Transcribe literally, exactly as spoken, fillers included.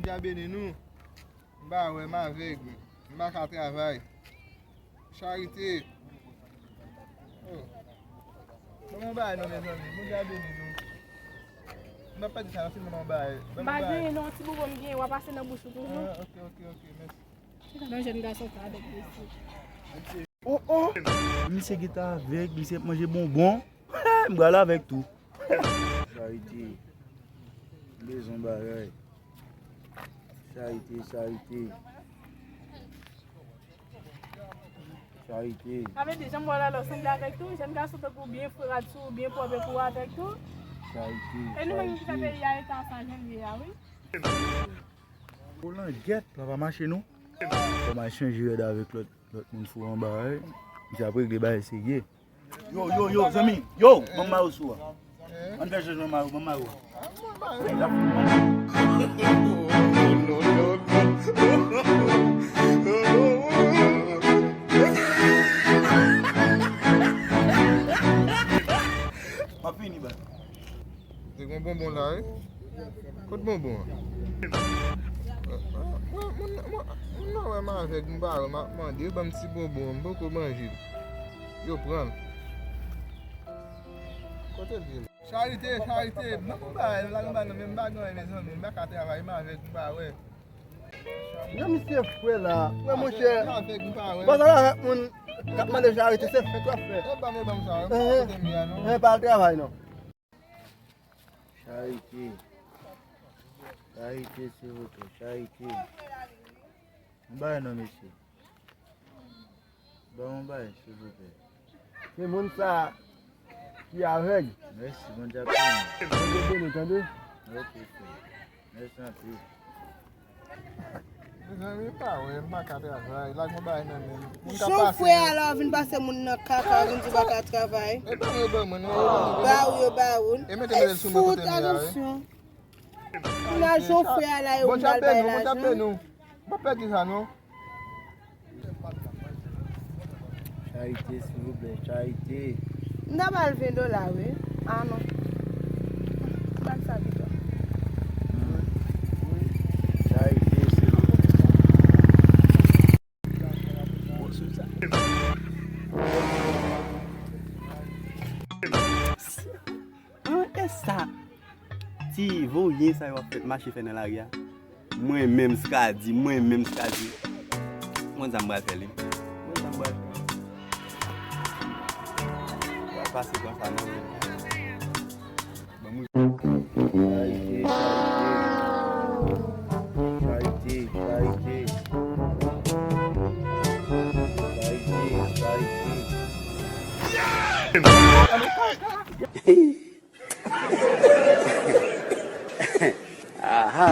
Bondye a beni nou. M pa wè, m avèg. M pa ka travay. Charite. Oh. Ban m yon bagay non, mezanmi. Bondye a beni nou. M pa pèdi sa, non, sèlman yon bagay. Ban m yon bagay. M pa genyen non, ti bonbon m genyen, w a pase nan bouch ou toujou. Ah, ok, ok, ok, mèsi. Nan jèn gason sa avèk mesye. Oh, oh! Misye gentan avèg, misye ap manje bonbon. M pral avèg tou. Charite. M bezwen bagay. Charite, charite. Charite. Sa vle di, jan m wè w la, w sanble avèk tou, jèn gason tankou w byen fre rad sou ou, byen pwòp epi w avèk tou. Charite, charite. E nou menm ki fè peyi a eta sa jan l ye a, wi. Kolangèt, la pa mache non. Kòman chanje rèd avèk lòt, lòt moun fou anba, wi. Misye ap regle bagay serye. Yo, yo, yo, zanmi, yo, ban m mayo sou a. Ann fè chanjman mayo, ban m mayo a. M ap fini, baz. Te gen bonbon la, wi. Kot bonbon an? Mwen, mwen, mwen, mwen nan wè m avèg, m pa wè, m ap mande, yo ban m ti bonbon, m poko manje l. Yo pran l. Kote l ye? Charite, charite, ban m yon bagay, lage yon bagay nan men m, m pa gen anyen, mezanmi, m pa ka travay, m avèg, m pa wè. Jan misye fre la, frè monchè. Bon, sa la, moun k ap mande charite, se fèt w ap fè. E ban m, e ban m sa, e pa kote m ye a, non. E pa al travay, non. Charite. Charite, silvouplè, charite. M bay non, mesye. Ban mwen bay, silvouplè. Se moun sa ki avèg. Mèsi, Bondye ap beni. Bondye beni, tande? Ok, frè. Mèsi anpil. Mezanmi, m pa wè, m pa ka travay. Lage yon bagay nan men m. Moun ka pase. Jan w fre a la, w vin pase moun nan kaka, w vin di w pa ka travay. E ban mwen, ban mwen, non. Ba ou yo, ba ou. E mete mwen sou mwen kote m ye a, wi. Atansyon. Moun nan jan w fre a la, yo vin al bay lajan. Bondye ap beni w, Bondye ap beni w. M pa pèdi sa non. Charite, silvouplè, charite. M ta ba l ven dola, wi. Ah non. Ban sa pito. Charite, silvouplè. An, e sa? Ti voye sa yo ap fè, mache fè nan lari a. Mwen menm Skady, mwen menm Skady. Mwen sa m pral fè li. Mwen sa m pral fè. Pral pase konsa non. Ban mwen. Charite, charite. Charite, charite. Charite, charite. Aha.